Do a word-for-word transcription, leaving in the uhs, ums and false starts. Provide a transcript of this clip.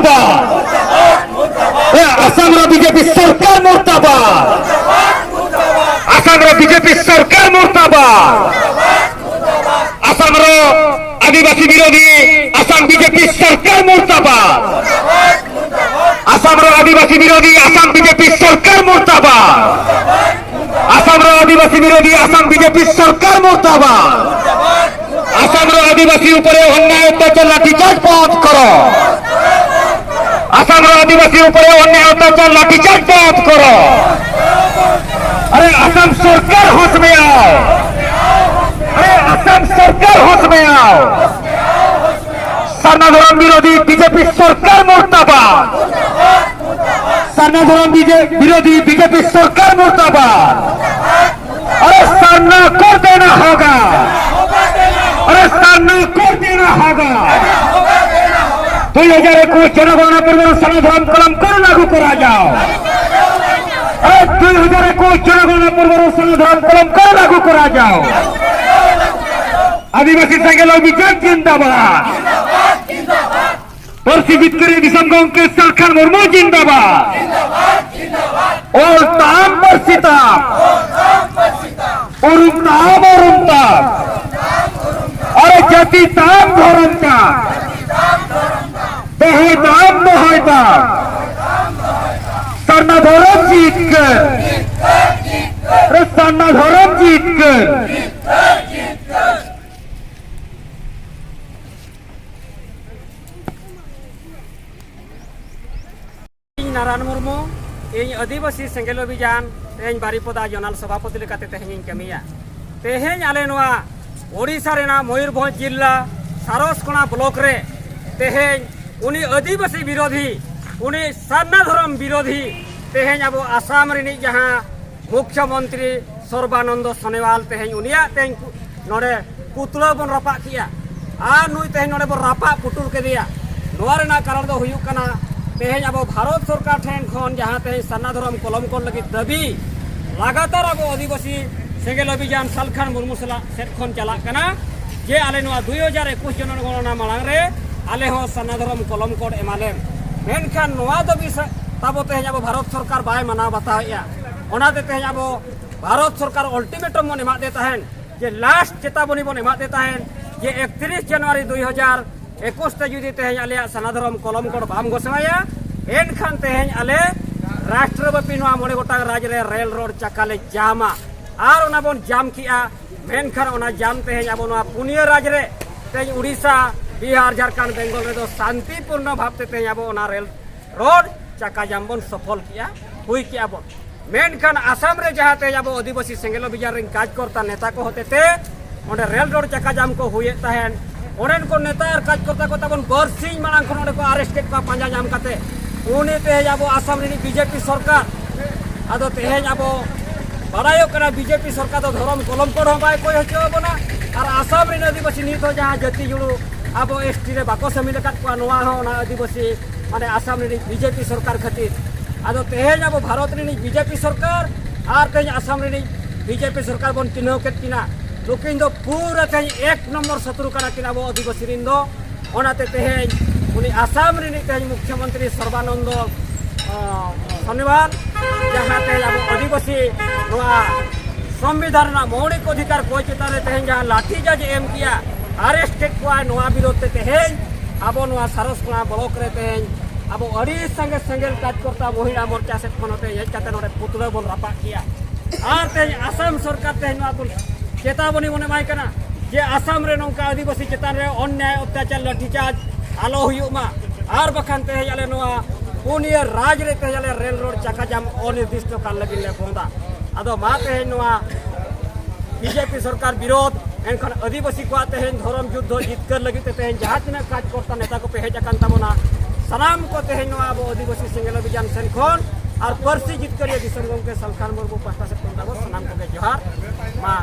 ᱢᱩᱨᱫᱟᱵᱟᱫ। ᱮ, ᱟᱥᱟᱢ ᱨᱮ ᱵᱤᱡᱮᱯᱤ ᱥᱚᱨᱠᱟᱨ ᱢᱩᱨᱫᱟᱵᱟᱫ। ᱟᱥᱟᱢ ᱨᱮ ᱵᱤᱡᱮᱯᱤ ᱥᱚᱨᱠᱟᱨ ᱢᱩᱨᱫᱟᱵᱟᱫ। ᱟᱥᱟᱢ ᱨᱮ ᱟᱹᱫᱤᱵᱟᱹᱥᱤ ᱵᱤᱨᱳᱫᱷᱤ ᱟᱥᱟᱢ ᱵᱤᱡᱮᱯᱤ ᱥᱚᱨᱠᱟᱨ ᱢᱩᱨᱫᱟᱵᱟᱫ। ᱟᱥᱟᱢ ᱨᱮ ᱟᱹᱫᱤᱵᱟᱹᱥᱤ ᱵᱤᱨᱳᱫᱷᱤ ᱟᱥᱟᱢ ᱵᱤᱡᱮᱯᱤ ᱥᱚᱨᱠᱟᱨ ᱢᱩᱨᱫᱟᱵᱟᱫ। আসামর আদিবাসী বিরোধী আসাম বিজেপি সরকার মুর্দাবাদ। আসামর আদিবাসী উপরে অন্যায় অত্যাচার লাঠিচার্জ বন্ধ করো। আসামর আদিবাসী উপরে অন্যায় অত্যাচার লাঠিচার্জ বন্ধ করো। আরে আসাম সরকার, হোশ মে আও। আরে আসাম সরকার, হোশ মে আও। সারনা ধর্ম বিরোধী বিজেপি সরকার মুর্দাবাদ। সারনা ধর্ম বিজে-, বিরোধী বিজেপি সরকার মুর্দাবাদ। আরে সারনা কর দেনা হোগা। আরে সারনা কর দেনা হোগা। দুই হাজার একুশ জনগণনা পূর্বর সারনা ধর্ম কলম করে লাগু করা যাও। আরে দুই হাজার একুশ জনগণনা পূর্বর সারনা ধর্ম কলম করে লাগু করা যাও। আদিবাসী সেঙ্গেল অভিযান জিন্দাবাদ। ᱯᱟᱹᱨᱥᱤ ᱡᱤᱛᱠᱟᱹᱨᱤ ᱫᱤᱥᱚᱢ ᱜᱚᱢᱠᱮ ᱥᱟᱞᱠᱷᱟᱱ ᱢᱩᱨᱢᱩ ᱡᱤᱱᱫᱟᱵᱟᱫ। ᱚᱞ ᱛᱟᱢ ᱯᱟᱹᱨᱥᱤ ᱛᱟᱢ, ᱩᱨᱩᱢ ᱛᱟᱢ ᱩᱨᱩᱢ ᱛᱟᱢ, ᱟᱨ ᱡᱟᱹᱛᱤ ᱛᱟᱢ ᱫᱷᱚᱨᱚᱢ ᱛᱟᱢ, ᱫᱚᱦᱚᱭ ᱛᱟᱢ ᱫᱚᱦᱚᱭ ᱛᱟᱢ᱾ ᱥᱟᱨᱱᱟ ᱫᱷᱚᱨᱚᱢ ᱡᱤᱛᱠᱟᱹᱨ, ᱥᱟᱨᱱᱟ ᱫᱷᱚᱨᱚᱢ ᱡᱤᱛᱠᱟᱹᱨ᱾ ᱤᱧ ᱱᱟᱨᱟᱭᱚᱱ ᱢᱩᱨᱢᱩ, ᱤᱧ ᱟᱹᱫᱤᱵᱟᱹᱥᱤ ᱥᱮᱸᱜᱮᱞ ᱚᱵᱷᱤᱡᱟᱱ ᱛᱮᱦᱮᱧ ᱵᱟᱨᱤᱯᱚᱫᱟ ᱡᱚᱱᱟᱞ ᱥᱚᱵᱷᱟᱯᱚᱛᱤ ᱞᱮᱠᱟᱛᱮ ᱛᱮᱦᱮᱧ ᱤᱧ ᱠᱟᱹᱢᱤᱭᱟ᱾ ᱛᱮᱦᱮᱧ ᱟᱞᱮ ᱱᱚᱣᱟ ᱳᱰᱤᱥᱟ ᱨᱮᱱᱟᱜ ᱢᱚᱭᱩᱨᱵᱷᱚᱸᱡᱽ ᱡᱤᱞᱟ ᱥᱟᱨᱚᱥᱠᱳᱱᱟ ᱵᱞᱚᱠ ᱨᱮ ᱛᱮᱦᱮᱧ ᱩᱱᱤ ᱟᱹᱫᱤᱵᱟᱹᱥᱤ ᱵᱤᱨᱳᱫᱷᱤ, ᱩᱱᱤ ᱥᱟᱨᱱᱟ ᱫᱷᱚᱨᱚᱢ ᱵᱤᱨᱳᱫᱷᱤ, ᱛᱮᱦᱮᱧ ᱟᱵᱚ ᱟᱥᱟᱢ ᱨᱤᱱᱤᱡ ᱡᱟᱦᱟᱸ ᱢᱩᱠᱷᱭᱚᱢᱚᱱᱛᱨᱤ ᱥᱚᱨᱵᱟᱱᱚᱱᱫᱚ ᱥᱚᱱᱮᱣᱟᱞ ᱛᱮᱦᱮᱧ ᱩᱱᱤᱭᱟᱜ ᱛᱮᱦᱮᱧ ᱠᱩ-, ᱱᱚᱰᱮ ᱯᱩᱛᱞᱟᱹ ᱵᱚᱱ ᱨᱟᱯᱟᱜ ᱠᱮᱜᱼᱟ ᱟᱨ ᱱᱩᱭ ᱛᱮᱦᱮᱧ ᱱᱚᱰᱮ ᱵᱚᱱ ᱨᱟᱯᱟᱜ ᱯᱩᱴᱩᱨ ᱠᱮᱫᱮᱭᱟ᱾ ᱱᱚᱣᱟ ᱨᱮᱱᱟᱜ ᱠᱟᱨᱚᱱ ᱫᱚ ᱦᱩᱭᱩᱜ ᱠᱟᱱᱟ, ᱛᱮᱦᱮᱧ ᱟᱵᱚ ᱵᱷᱟᱨᱚᱛ ᱥᱚᱨᱠᱟᱨ ᱴᱷᱮᱱ ᱠᱷᱚᱱ ᱡᱟᱦᱟᱸ ᱛᱮᱦᱮᱧ ᱥᱟᱨᱱᱟ ᱫᱷᱚᱨᱚᱢ ᱠᱚᱞᱚᱢ ᱠᱚ ᱞᱟᱹᱜᱤᱫ ᱫᱟᱹᱵᱤ ᱞᱟᱜᱟᱛᱟᱨ ᱟᱵᱚ ᱟᱹᱫᱤᱵᱟᱹᱥᱤ ᱥᱮᱸᱜᱮᱞ ᱚᱵᱷᱤᱡᱟᱱ ᱥᱟᱞᱠᱷᱟᱱ ᱢᱩᱨᱢᱩ ᱥᱟᱞᱟᱜ ᱥᱮᱫ ᱠᱷᱚᱱ ᱪᱟᱞᱟᱜ ᱠᱟᱱᱟ, ᱡᱮ ᱟᱞᱮ ᱱᱚᱣᱟ ᱫᱩᱭ ᱦᱟᱡᱟᱨ ᱮᱠᱩᱥ ᱡᱚᱱᱚᱜᱚᱬᱱᱟ ᱢᱟᱲᱟᱝ ᱨᱮ ᱟᱞᱮ ᱦᱚᱸ ᱥᱟᱨᱱᱟ ᱫᱷᱚᱨᱚᱢ ᱠᱚᱞᱚᱢ ᱠᱳᱰ ᱮᱢᱟᱞᱮᱢ᱾ ᱢᱮᱱᱠᱷᱟᱱ ᱱᱚᱣᱟ ᱫᱚ ᱵᱤᱥ ᱛᱟᱵᱚ ᱛᱮᱦᱮᱧ ᱟᱵᱚ ᱵᱷᱟᱨᱚᱛ ᱥᱚᱨᱠᱟᱨ ᱵᱟᱭ ᱢᱟᱱᱟᱣ ᱵᱟᱛᱟᱣᱮᱫᱼᱟ᱾ ᱚᱱᱟᱛᱮ ᱛᱮᱦᱮᱧ ᱟᱵᱚ ᱵᱷᱟᱨᱚᱛ ᱥᱚᱨᱠᱟᱨ ᱚᱞᱴᱤᱢᱮᱴᱟᱢ ᱵᱚᱱ ᱮᱢᱟᱫᱮ ᱛᱟᱦᱮᱱ, ᱡᱮ ᱞᱟᱥᱴ ᱪᱮᱛᱟᱵᱚᱱᱤ ᱵᱚᱱ ᱮᱢᱟᱫᱮ ᱛᱟᱦᱮᱱ, ᱡᱮ ᱮᱠᱛᱤᱨᱤᱥ ᱡᱟᱱᱩᱣᱟᱨᱤ ᱫᱩᱭ ᱦᱟᱡᱟᱨ ᱮᱠᱩᱥ ᱛᱮ ᱡᱩᱫᱤ ᱛᱮᱦᱮᱧ ᱟᱞᱮᱭᱟᱜ ᱥᱟᱨᱱᱟ ᱫᱷᱚᱨᱚᱢ ᱠᱚᱞᱚᱢ ᱠᱳᱰ ᱵᱟᱢ ᱜᱷᱳᱥᱚᱱᱟᱭᱟ, ᱮᱱᱠᱷᱟᱱ ᱛᱮᱦᱮᱧ ᱟᱞᱮ ᱨᱟᱥᱴᱨᱚᱵᱟᱯᱤ ᱱᱚᱣᱟ ᱢᱚᱬᱮ ᱜᱚᱴᱟᱝ ᱨᱟᱡᱽ ᱨᱮ ᱨᱮᱞ ᱨᱳᱰ ᱪᱟᱠᱟ ᱞᱮ ᱡᱟᱢᱟ᱾ ᱟᱨ ᱚᱱᱟ ᱵᱚᱱ ᱡᱟᱢ ᱠᱮᱜᱼᱟ᱾ ᱢᱮᱱᱠᱷᱟᱱ ᱚᱱᱟ ᱡᱟᱢ ᱛᱮᱦᱮᱧ ᱟᱵᱚ ᱱᱚᱣᱟ ᱯᱩᱱᱭᱟᱹ ᱨᱟᱡᱽ ᱨᱮ, ᱛᱮᱦᱮᱧ ᱩᱲᱤᱥᱥᱟ, ᱵᱤᱦᱟᱨ, ᱡᱷᱟᱲᱠᱷᱚᱸᱰ, ᱵᱮᱝᱜᱚᱞ ᱨᱮᱫᱚ ᱥᱟᱱᱛᱤᱯᱩᱨᱱᱚ ᱵᱷᱟᱵᱽ ᱛᱮ ᱛᱮᱦᱮᱧ ᱟᱵᱚ ᱚᱱᱟ ᱨᱮᱞ ᱨᱳᱰ ᱪᱟᱠᱟ ᱡᱟᱢ ᱵᱚᱱ ᱥᱚᱯᱷᱚᱞ ᱠᱮᱜᱼᱟ, ᱦᱩᱭ ᱠᱮᱜᱼᱟ ᱵᱚᱱ᱾ ᱢᱮᱱᱠᱷᱟᱱ ᱟᱥᱟᱢ ᱨᱮ ᱡᱟᱦᱟᱸ ᱛᱮᱦᱮᱧ ᱟᱵᱚ ᱟᱹᱫᱤᱵᱟᱹᱥᱤ ᱥᱮᱸᱜᱮᱞ ᱚᱵᱷᱤᱡᱟᱱ ᱨᱮᱱ ᱠᱟᱡᱽᱠᱚᱨᱛᱟ ᱱᱮᱛᱟ ᱠᱚ ᱦᱚᱛᱮᱛᱮ ᱚᱸᱰᱮ ᱨᱮᱞ ᱨᱳᱰ ᱪᱟᱠᱟ ᱡᱟᱢ ᱠᱚ ᱦᱩᱭᱮᱫ ᱛᱟᱦᱮᱸᱱ, ᱚᱸᱰᱮᱱ ᱠᱚ ᱱᱮᱛᱟ ᱟᱨ ᱠᱟᱡᱽᱠᱚᱨᱛᱟ ᱠᱚ ᱛᱟᱵᱚᱱ ᱵᱟᱨᱥᱤᱧ ᱢᱟᱲᱟᱝ ᱠᱷᱚᱱ ᱚᱸᱰᱮ ᱠᱚ ᱟᱨᱮᱥᱴ ᱠᱮᱫ ᱠᱚᱣᱟ ᱯᱟᱸᱡᱟ ᱧᱟᱢ ᱠᱟᱛᱮ᱾ ᱩᱱᱤ ᱛᱮᱦᱮᱧ ᱟᱵᱚ ᱟᱥᱟᱢ ᱨᱤᱱᱤᱡ ᱵᱤᱡᱮᱯᱤ ᱥᱚᱨᱠᱟᱨ᱾ ᱟᱫᱚ ᱛᱮᱦᱮᱧ ᱟᱵᱚ ᱵᱟᱲᱟᱭᱚᱜ ᱠᱟᱱᱟ, ᱵᱤᱡᱮᱯᱤ ᱥᱚᱨᱠᱟᱨ ᱫᱚ ᱫᱷᱚᱨᱚᱢ ᱠᱚᱞᱚᱢ ᱠᱳᱰ ᱦᱚᱸ ᱵᱟᱭ ᱠᱚᱭ ᱦᱚᱪᱚ ᱟᱵᱚᱱᱟ᱾ ᱟᱨ ᱟᱥᱟᱢ ᱨᱮᱱ ᱟᱹᱫᱤᱵᱟᱹᱥᱤ ᱱᱤᱛ ᱦᱚᱸ ᱡᱟᱦᱟᱸ ᱡᱟᱹᱛᱤ ᱡᱩᱲᱩ ᱟᱵᱚ ᱮᱥᱴᱤ ᱨᱮ ᱵᱟᱠᱚ ᱥᱟᱹᱢᱤᱞ ᱟᱠᱟᱫ ᱠᱚᱣᱟ, ᱱᱚᱣᱟ ᱦᱚᱸ ᱚᱱᱟ ᱟᱹᱫᱤᱵᱟᱹᱥᱤ, ᱢᱟᱱᱮ, ᱟᱥᱟᱢ ᱨᱤᱱᱤᱡ ᱵᱤᱡᱮᱯᱤ ᱥᱚᱨᱠᱟᱨ ᱠᱷᱟᱹᱛᱤᱨ᱾ ᱟᱫᱚ ᱛᱮᱦᱮᱧ ᱟᱵᱚ ᱵᱷᱟᱨᱚᱛ ᱨᱤᱱᱤᱡ ᱵᱤᱡᱮᱯᱤ ᱥᱚᱨᱠᱟᱨ ᱟᱨ ᱛᱮᱦᱮᱧ ᱟᱥᱟᱢ ᱨᱤᱱᱤᱡ ᱵᱤᱡᱮᱯᱤ ᱥᱚᱨᱠᱟᱨ ᱵᱚᱱ ᱪᱤᱱᱦᱟᱹᱣ ᱠᱮᱫ ᱠᱤᱱᱟ᱾ ᱱᱩᱠᱤᱱ ᱫᱚ ᱯᱩᱨᱟᱹ ᱛᱮᱦᱮᱧ ᱮᱠ ᱱᱚᱢᱵᱚᱨ ᱥᱚᱛᱨᱩ ᱠᱟᱱᱟ ᱠᱤᱱ ᱟᱵᱚ ᱟᱹᱫᱤᱵᱟᱹᱥᱤ ᱨᱤᱱ ᱫᱚ᱾ ᱚᱱᱟᱛᱮ ᱛᱮᱦᱮᱧ ᱩᱱᱤ ᱟᱥᱟᱢ ᱨᱤᱱᱤᱡ ᱛᱮᱦᱮᱧ ᱢᱩᱠᱷᱭᱚᱢᱚᱱᱛᱨᱤ ᱥᱚᱨᱵᱟᱱᱚᱱᱫᱚ, ᱟᱸ, ᱥᱚᱱᱤᱣᱟᱞ, ᱡᱟᱦᱟᱸ ᱛᱮᱦᱮᱧ ᱟᱵᱚ ᱟᱹᱫᱤᱵᱟᱹᱥᱤ ᱱᱚᱣᱟ ᱥᱚᱝᱵᱤᱫᱷᱟᱱ ᱨᱮᱱᱟᱜ ᱢᱳᱣᱞᱤᱠ ᱚᱫᱷᱤᱠᱟᱨ ᱠᱚ ᱪᱮᱛᱟᱱ ᱨᱮ ᱛᱮᱦᱮᱧ ᱡᱟᱦᱟᱸ ᱞᱟᱴᱷᱤ ᱪᱟᱨᱡᱽ ᱮ ᱮᱢ ᱠᱮᱜᱼᱟ, ᱟᱨᱮᱥᱴ ᱠᱮᱫ ᱠᱚᱣᱟᱭ, ᱱᱚᱣᱟ ᱵᱤᱨᱳᱫᱷ ᱛᱮ ᱛᱮᱦᱮᱧ ᱟᱵᱚ ᱱᱚᱣᱟ ᱥᱟᱨᱚᱥᱠᱚᱬᱟ ᱵᱞᱚᱠ ᱨᱮ ᱛᱮᱦᱮᱧ ᱟᱵᱚ ᱟᱹᱰᱤ ᱥᱟᱸᱜᱮ ᱥᱮᱸᱜᱮᱞ ᱠᱟᱡᱽᱠᱚᱨᱛᱟ ᱢᱚᱦᱤᱞᱟ ᱢᱳᱨᱪᱟ ᱥᱮᱫ ᱠᱷᱚᱱ ᱱᱚᱛᱮ ᱦᱮᱡ ᱠᱟᱛᱮ ᱱᱚᱰᱮ ᱯᱩᱛᱲᱟᱹ ᱵᱚᱱ ᱨᱟᱯᱟᱜ ᱠᱮᱜᱼᱟ᱾ ᱟᱨ ᱛᱮᱦᱮᱧ ᱟᱥᱟᱢ ᱥᱚᱨᱠᱟᱨ ᱛᱮᱦᱮᱧ ᱱᱚᱣᱟ ᱵᱚᱱ ᱪᱮᱛᱟᱵᱚᱱᱤ ᱵᱚᱱ ᱮᱢᱟᱭ ᱠᱟᱱᱟ ᱡᱮ ᱟᱥᱟᱢ ᱨᱮ ᱱᱚᱝᱠᱟ ᱟᱹᱫᱤᱵᱟᱹᱥᱤ ᱪᱮᱛᱟᱱ ᱨᱮ ᱚᱱᱱᱭᱟᱭ ᱚᱛᱛᱟᱪᱟᱨ ᱞᱟᱴᱷᱤᱪᱟᱨᱡᱽ ᱟᱞᱚ ᱦᱩᱭᱩᱜ ᱢᱟ, ᱟᱨ ᱵᱟᱠᱷᱟᱱ ᱛᱮᱦᱮᱧ ᱟᱞᱮ ᱱᱚᱣᱟ ᱯᱩᱱᱭᱟᱹ ᱨᱟᱡᱽ ᱨᱮ ᱛᱮᱦᱮᱧ ᱟᱞᱮ ᱨᱮᱞ ᱨᱳᱰ ᱪᱟᱠᱟ ᱡᱟᱢ ᱚᱱᱤᱨᱫᱤᱥᱴᱚ ᱠᱟᱞ ᱞᱟᱹᱜᱤᱫ ᱞᱮ ᱵᱚᱱᱫᱟ᱾ ᱟᱫᱚ ᱢᱟ ᱛᱮᱦᱮᱧ ᱱᱚᱣᱟ ᱵᱤᱡᱮᱯᱤ ᱥᱚᱨᱠᱟᱨ ᱵᱤᱨᱳᱫᱷ, ᱮᱱᱠᱷᱟᱱ ᱟᱹᱫᱤᱵᱟᱹᱥᱤ ᱠᱚᱣᱟᱜ ᱛᱮᱦᱮᱧ ᱫᱷᱚᱨᱚᱢ ᱡᱩᱫᱽᱫᱷᱚ ᱡᱤᱛᱠᱟᱹᱨ ᱞᱟᱹᱜᱤᱫ ᱛᱮ ᱛᱮᱦᱮᱧ ᱡᱟᱦᱟᱸ ᱛᱤᱱᱟᱹᱜ ᱠᱟᱡᱽᱠᱚᱨᱛᱟ ᱱᱮᱛᱟ ᱠᱚᱯᱮ ᱦᱮᱡ ᱟᱠᱟᱱ ᱛᱟᱵᱚᱱᱟ, ᱥᱟᱱᱟᱢ ᱠᱚ ᱛᱮᱦᱮᱧ ᱱᱚᱣᱟ ᱟᱵᱚ ᱟᱹᱫᱤᱵᱟᱹᱥᱤ ᱥᱮᱸᱜᱮᱞ ᱚᱵᱷᱤᱡᱟᱱ ᱥᱮᱱ ᱠᱷᱚᱱ ᱟᱨ ᱯᱟᱹᱨᱥᱤ ᱡᱤᱛᱠᱟᱹᱨᱤᱭᱟᱹ ᱫᱤᱥᱚᱢ ᱜᱚᱢᱠᱮ ᱥᱟᱞᱠᱷᱟᱱ ᱢᱩᱨᱢᱩ ᱯᱟᱦᱴᱟ ᱥᱮᱫ ᱠᱷᱚᱱ ᱛᱟᱵᱚ ᱥᱟᱱᱟᱢ ᱠᱚᱜᱮ ᱡᱚᱦᱟᱨ᱾ ᱢᱟ